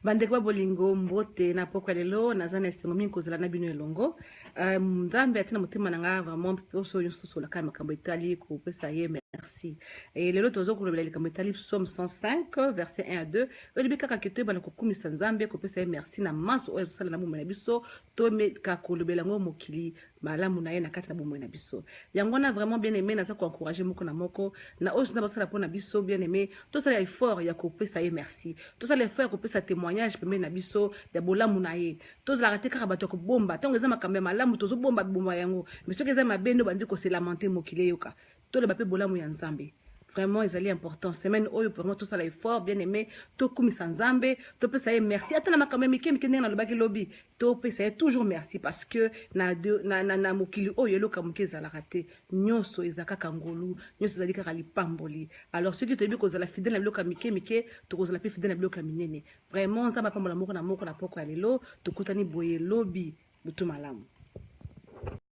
Bandeko ba bolingo, mbote na pokwa lelo. Naza na esengo mingi kozala na bino elongo. Nzambe atina motema na nga vraiment mposo oyo nyonso tosolaka makambo etali kopesa ye merci. E lelo tozo kolobela likambo etali Psaume 105 verset 1 à 2. Oyebi kaka ke toyebana kokumisa Nzambe, kopesa ye merci na manso oyo azosala na bomoi na biso, tomeka kolobela yango mokili malamu na ye na kati na bomoi na biso. Yango wana vraiment, bien aimé, naza koencourage moko na moko na oyo nzambe asala mpona biso. Bien aimé, tosala effort ya kopesa ye merci, tosala effort ya kopesa témoignage pembeni na biso ya bolamu na ye. Tozalaka te kaka bato ya kobomba. Ntango eza makambo ya malamu, tozobomba bomba yango, mais soki eza mabe nde obandi kose lamenter. Mokili eyoka, toloba mpe bolamu ya Nzambe. Vraiment ezali important. Semaine oyo vraiment tosala effort, bien aimé, tokumisa Nzambe, topesa ye merci ata na makambo ya mike mike. Ndenge nalobaki lobi, topesa ye toujours merci parce que na mokili oyo eloko ya moke ezalaka te. Nyonso eza kaka ngolu, nyonso ezali kaka lipamboli. Alors soki toyebi kozala fidèle na biloko ya mike mike, tokozala mpe fidèle na biloko ya minene. Vraiment, Nzambe apambola moko na moko na poko ya lelo. Tokutani boye lobi. Butu malamu.